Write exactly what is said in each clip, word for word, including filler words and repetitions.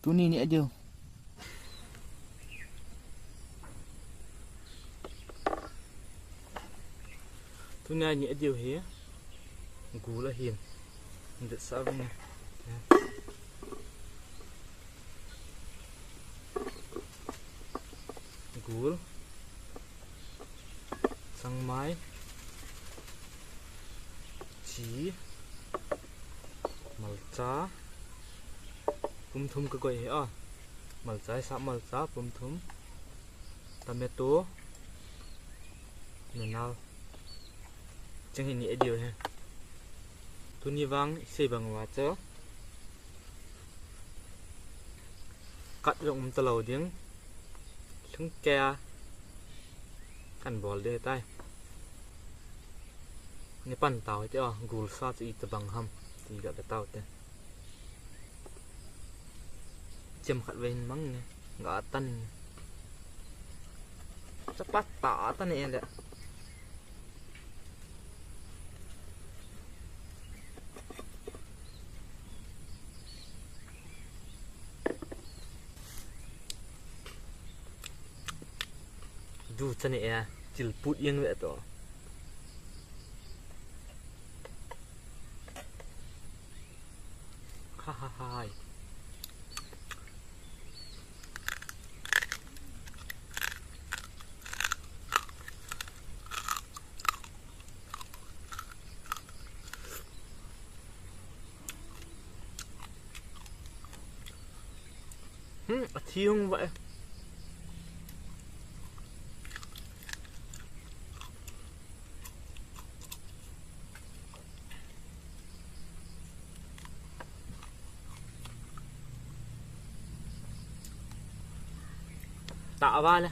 Tuni ni adiu. Tuni ni adiu hi. Gul ahin. Vetsah vang. Gul. Sangmai. Chi. Malcha. Pum thum ka koi hi a. Malcha, sap malcha, pum thum. Tomato. Nunal. Cheng hi ni adiu hi. Tuni vang sei bang uva chu. Kat jong um talou ding. Lhung kei a. Kan bol ding tai. Ni pan tau te o, gul sa chu itobang ham. Ti ga be tau te. Chem khat ve hin mang nge. Ga tan nge. Chapat ta tan nge le. Du chani e, chil put yang ve to. Ha ha ha. Hmm, athi hung va e. Ta va le.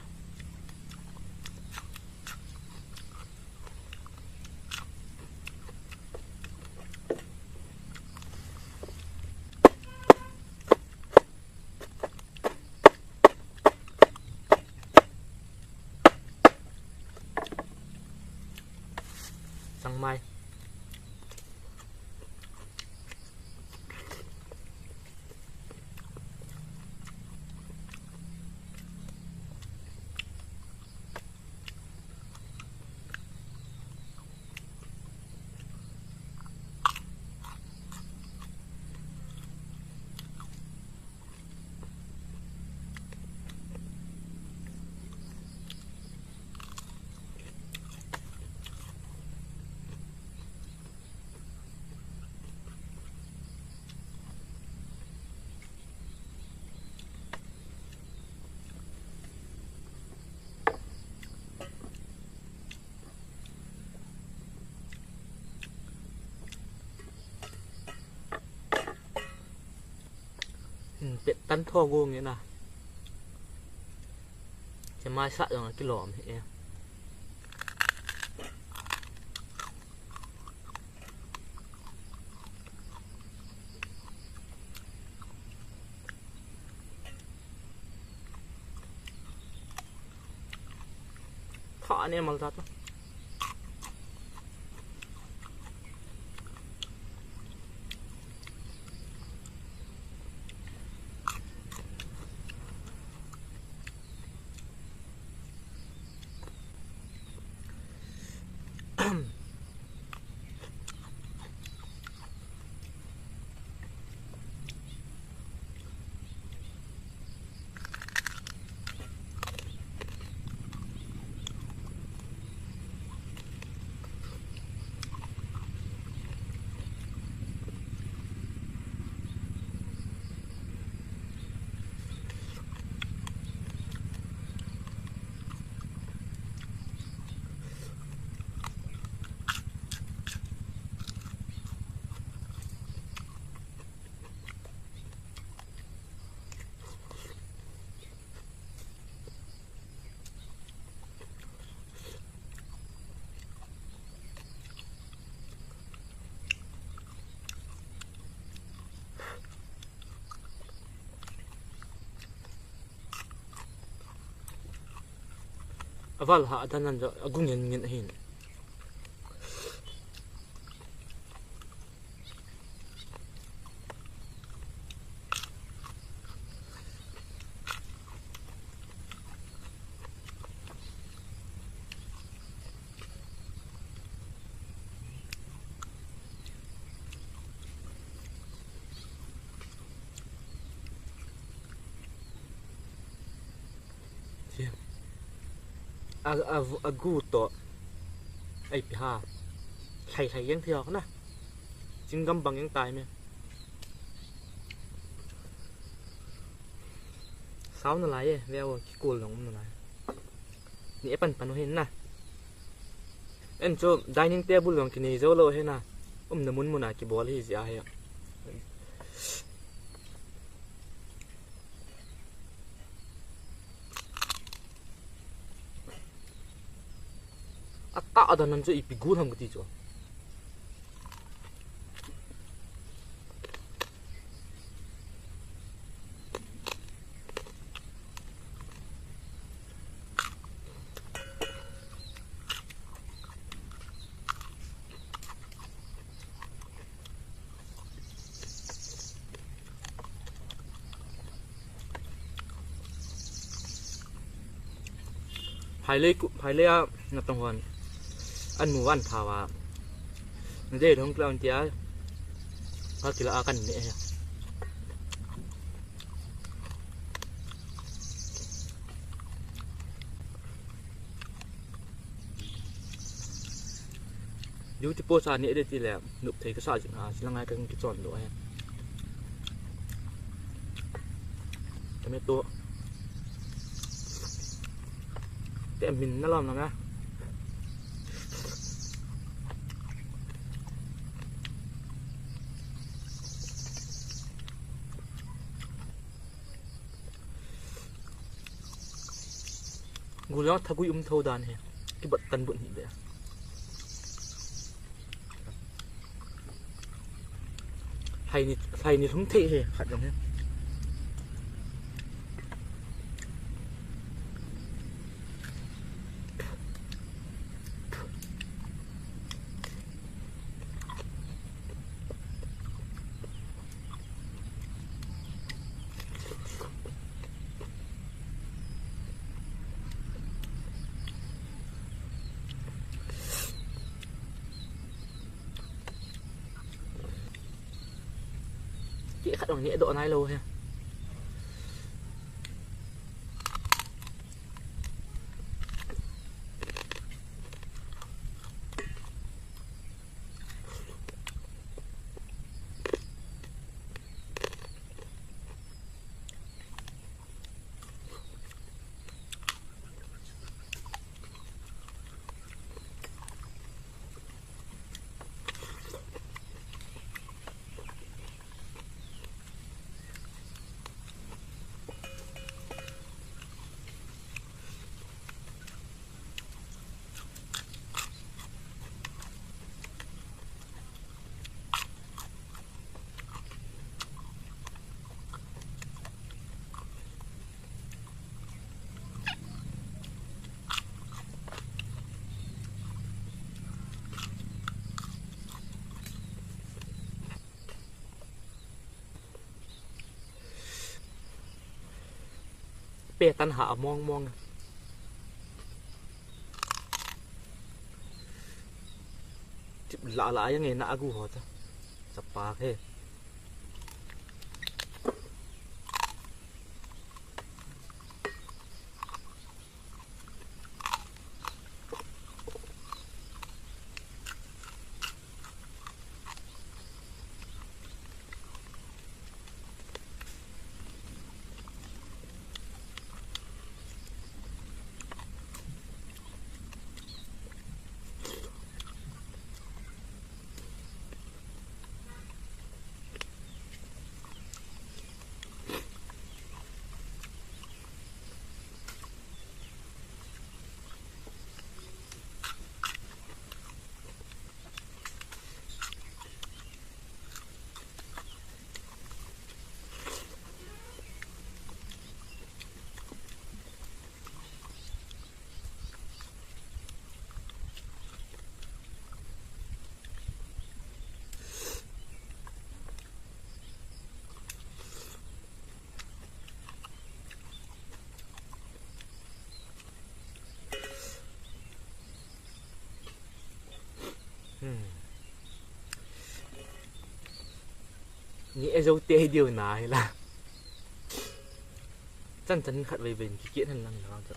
Sangmai. Hin pet tan tho go nge na. Che mai sa jong a kilom hi e. Tha ne mal ta to. Aval ha adan nan jo agung ngen ngen ahin. A, a, a gu to. Ai pi ha. Lhai lhai yang thei ho na. Chinggam bang yang tai me. Sao nalai e, ve o, kikol jong um nalai. Ni e pan pan u hin na. En chu dining table jong kinei jou lou hin na. Umna mun mun a kibol hi jeh a hi. Atah a dan nan chu ipi gu ham kati chu. Phailei ku, phailei a natong hon. An mu van tha va. Nadei thong tla tia. Ka kila a kan ne. Duty post a neh ding ti le, nop thei kasa jing a, chulanga kan kichon doh e. Tomato. Te min na lom na me. Gul jong thagui um tho dan hi. Kibat tan but hi be. Lhai ni, lhai ni lhum thei hi, khat jong hi. Keh khat jong neh doh nai lou hi. Pe tan ha mong mong. Chip la la yang e na agu ho ta. Chapa ke. Hmm. Ni e jo te hi diu na hi la. Chan chan khat vei vei ni kikeh hen lang lang chu.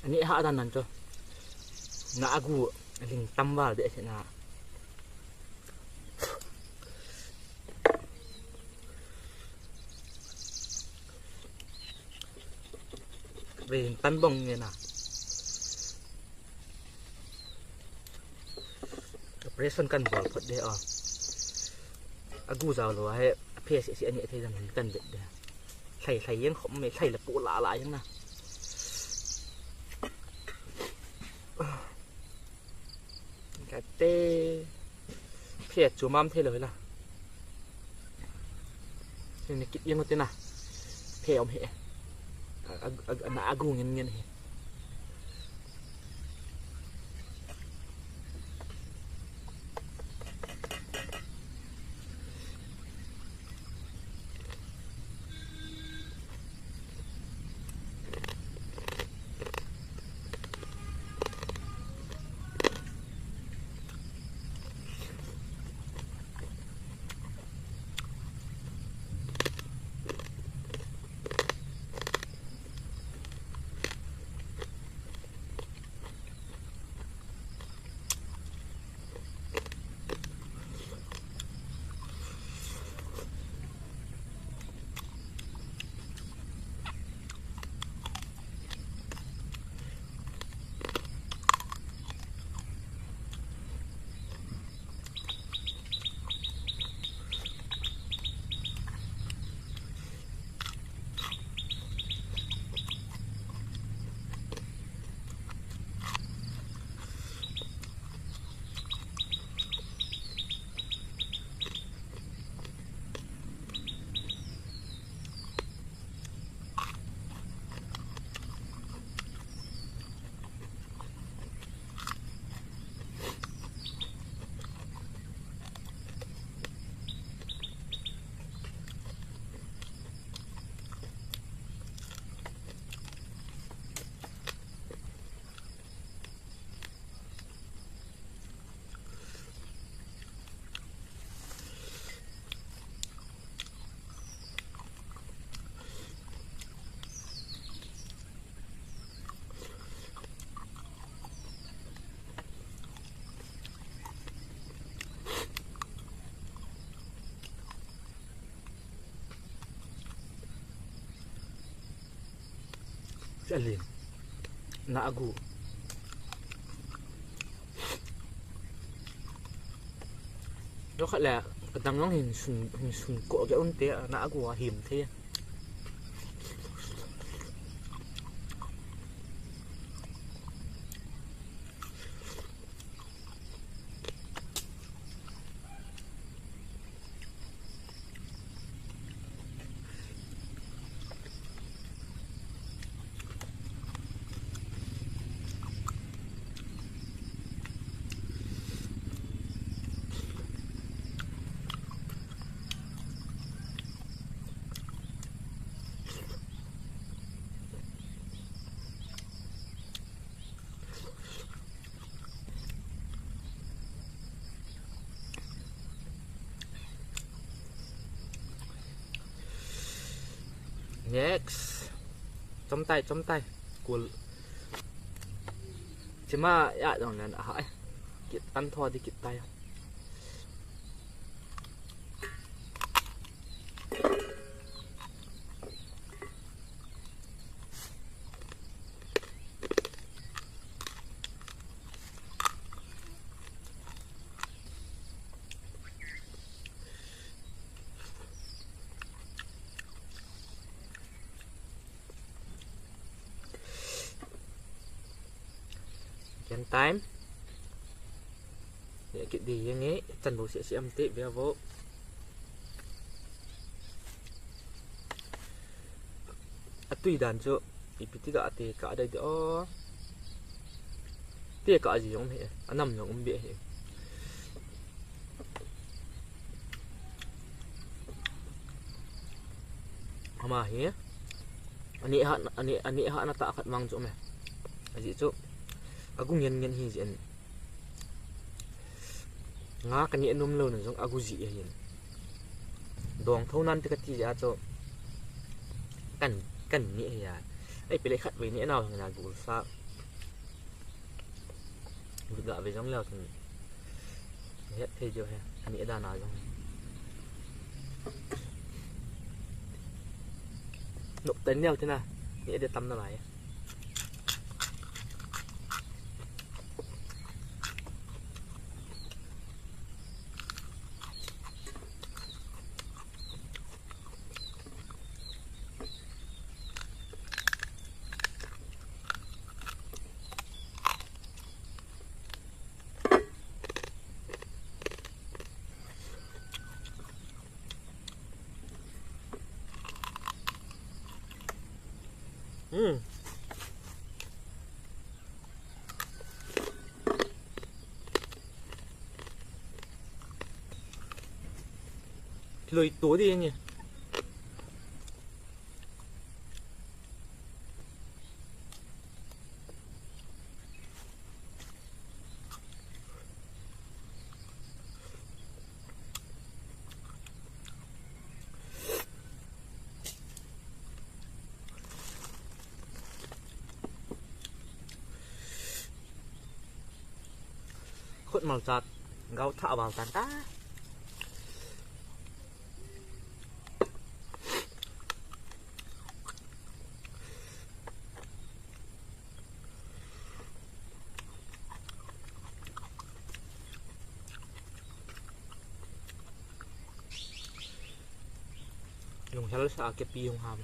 Ani ha dan nan chu. Na agu ling tam val de se na. Ring tan bong nge na. Operation kan bol phot de o. Agu jao lou ahi, aphe seh seh ani thei dan kan vet de. Lhai lhai jeng khom me, lhai le pu la la jeng na. Kate. Phe chu mam thei lou hi la. Ni kit jeng u te na. Phe um hi. A, a, a, na agu ngen ngen hi. Chali. Na agu. Lo khat le, kadang long hin sun, hin sun ko ge un te, na agu a him the. Next. Chom tai, chom tai. Kul. Chima ya dong nan a hai. Kit tan tho di kit tai. Ken time. Ye kit di ye nge, chan bo sia sia am te bia bo. Atui dan chu, ipi ti ka ate ka dai de o. Te ka ji jong he, anam jong um be he. Ama hi, ani ha, ani, ani ha na ta khat mang chu me. Aji chu, agu ngen ngen hi jin. Nga kani anum lo na jong agu ji ahin. Dong tho nan te kati ja chu. Kan, kan ni hi ya. Ai pele khat ve ni anau hang na gu sa. Gu ga ve jong leo chun. Het thei jo he. Ani da na jong. Nok ten neo te na. Ni de tam na lai. Hmm. Kiloi to di nge. Khut malchat, gao tha val tan ta. Lunghel sa a kepi hung ham.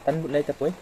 Tan bu lai ta poi.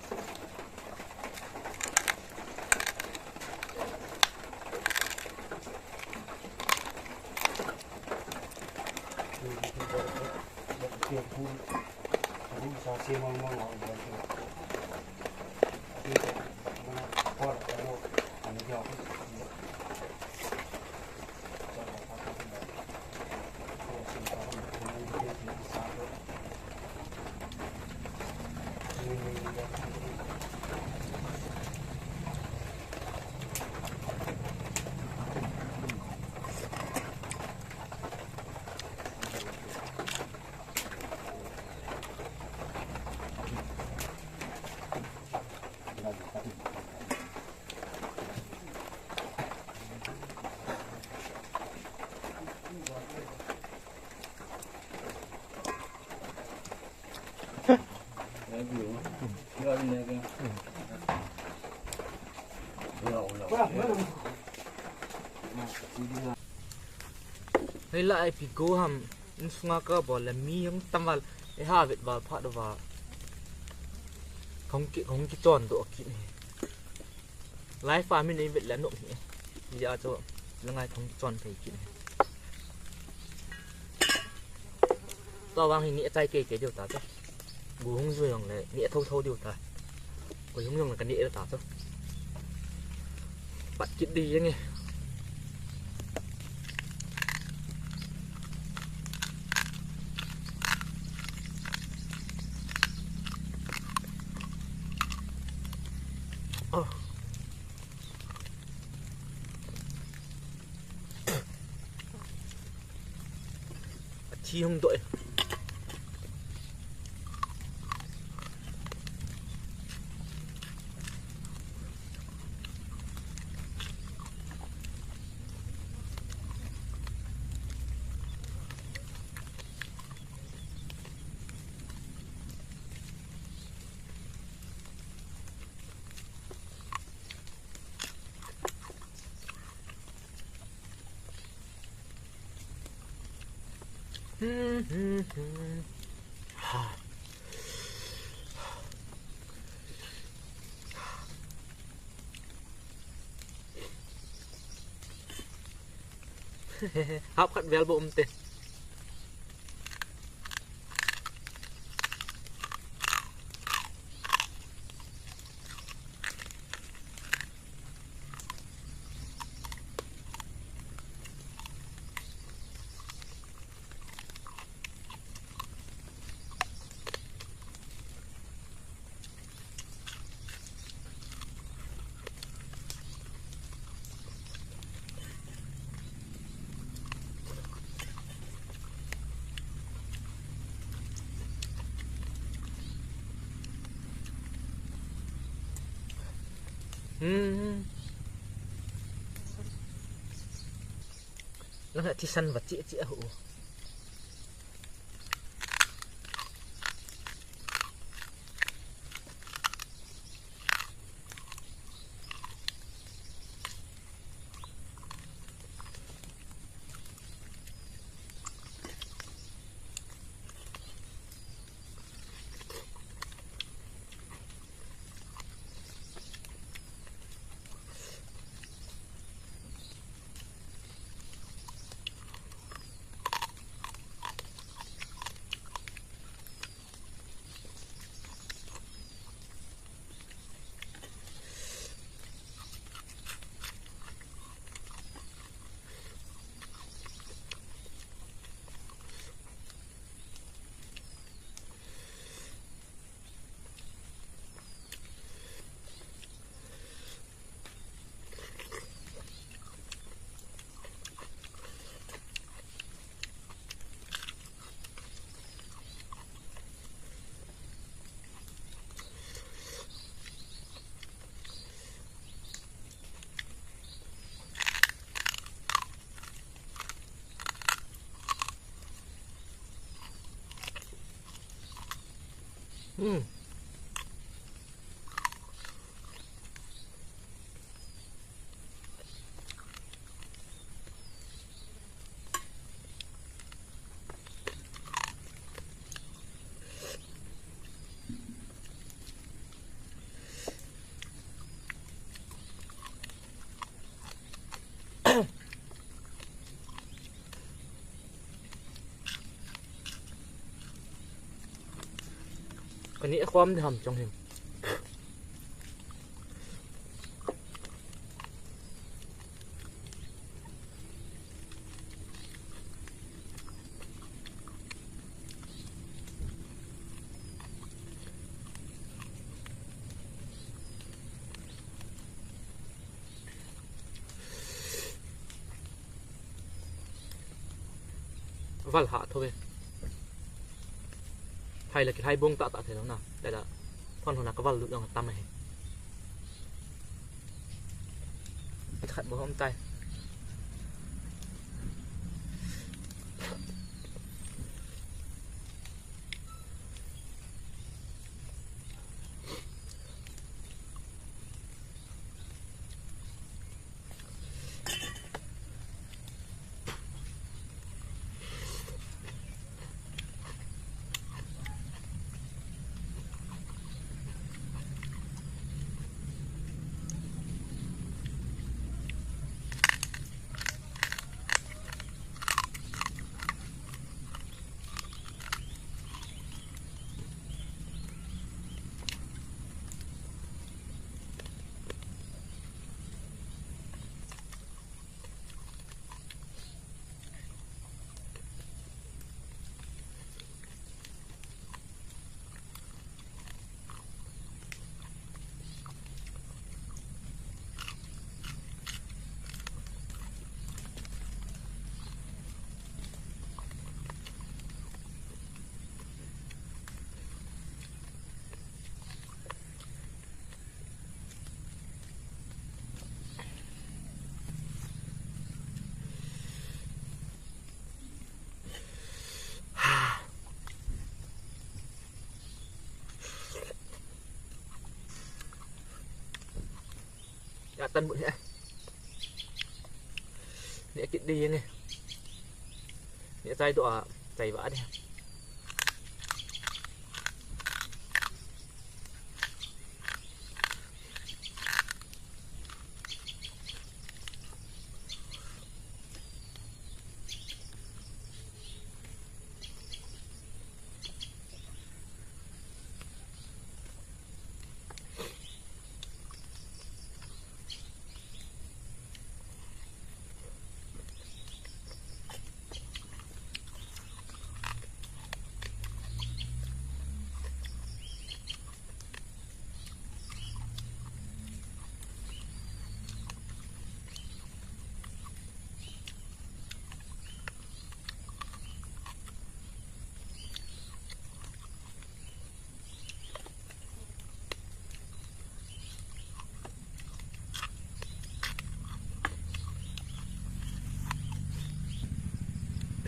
Hei la ai pi go ham, insunga kabol le mi hung tam val, e ha vet val phat uva. Hung ki, hung kichon doh kit ni. Lai fa min ei vet le anop hi. Hijeh a chu, la ngai thong chon thei kit. Tua vang hi neh chai kei kei diu ta chu. Bu hung jui jong le, neh tho tho diu ta. Koi hung jong le ka neh ta chu. Pat kit di jeng e. Oh. Athi hung doh e. Hap khat vel bou um te. Hmm. Lang a thisan va chi chi a hu. Hmm. Kani khom di ham chong him. Val ha tho ve. Hai la ki hai bong ta ta thei lo na. Tada. Thon hona ka val lut jong tam he. Khat bo hom tai. Ya tan bu he. Ni kit di ni. Ni chai do a, chai ba di.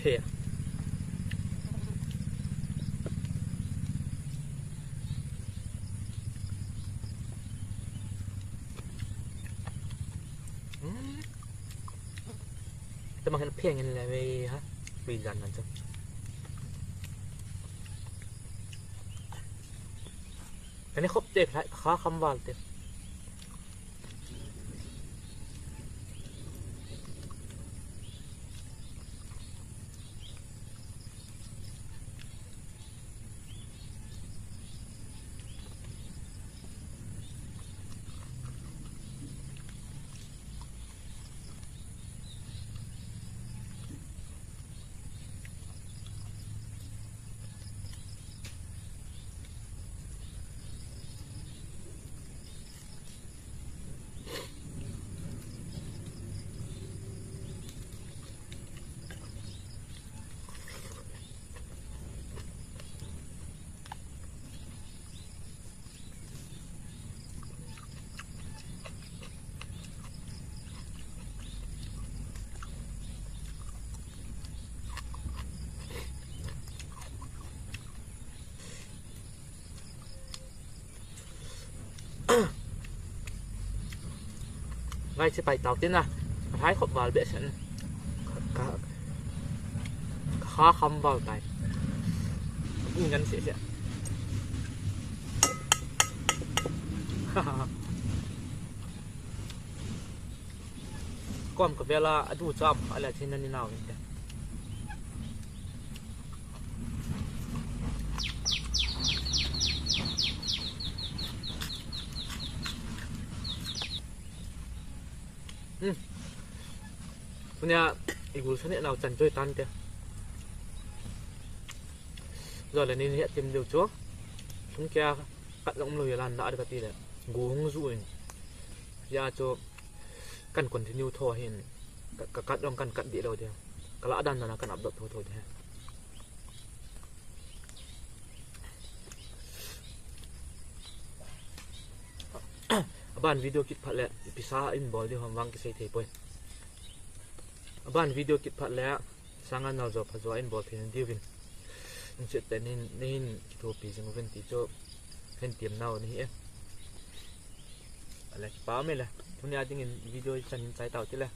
Phe. Hmm. Tama kan phe ngin le ve ha. Wi dan nan chu. Kani khop te kha, kha kham val te. Ngai se pai tau tin a. Hai khop val be sen. Ka, ka kha kham val tai. Ngan se se. Kom ka vela adu cham ala thin ani nau inte. Hmm. Tunia i gul sa ne nau chan choi tan te. Jole ni ni tim deu chu. Tung kia kat jong lo ya lan na ka ti le. Gu hung ju in. Ya chu kan continue tho hin. Ka, ka kat jong kan kat di lo de. Ka la dan na kan upload tho tho de. Aban video kit phat le pisa in bol di hom vang kisei thei poi. Aban video kit phat le sanga nal jo pha jo in bol thei diu vin. In chet te nin, nin kithopi jing uvin ti chu hin tiam nau ni e. Ale pa me le. Tunia ding in video chan in chai tau ti le.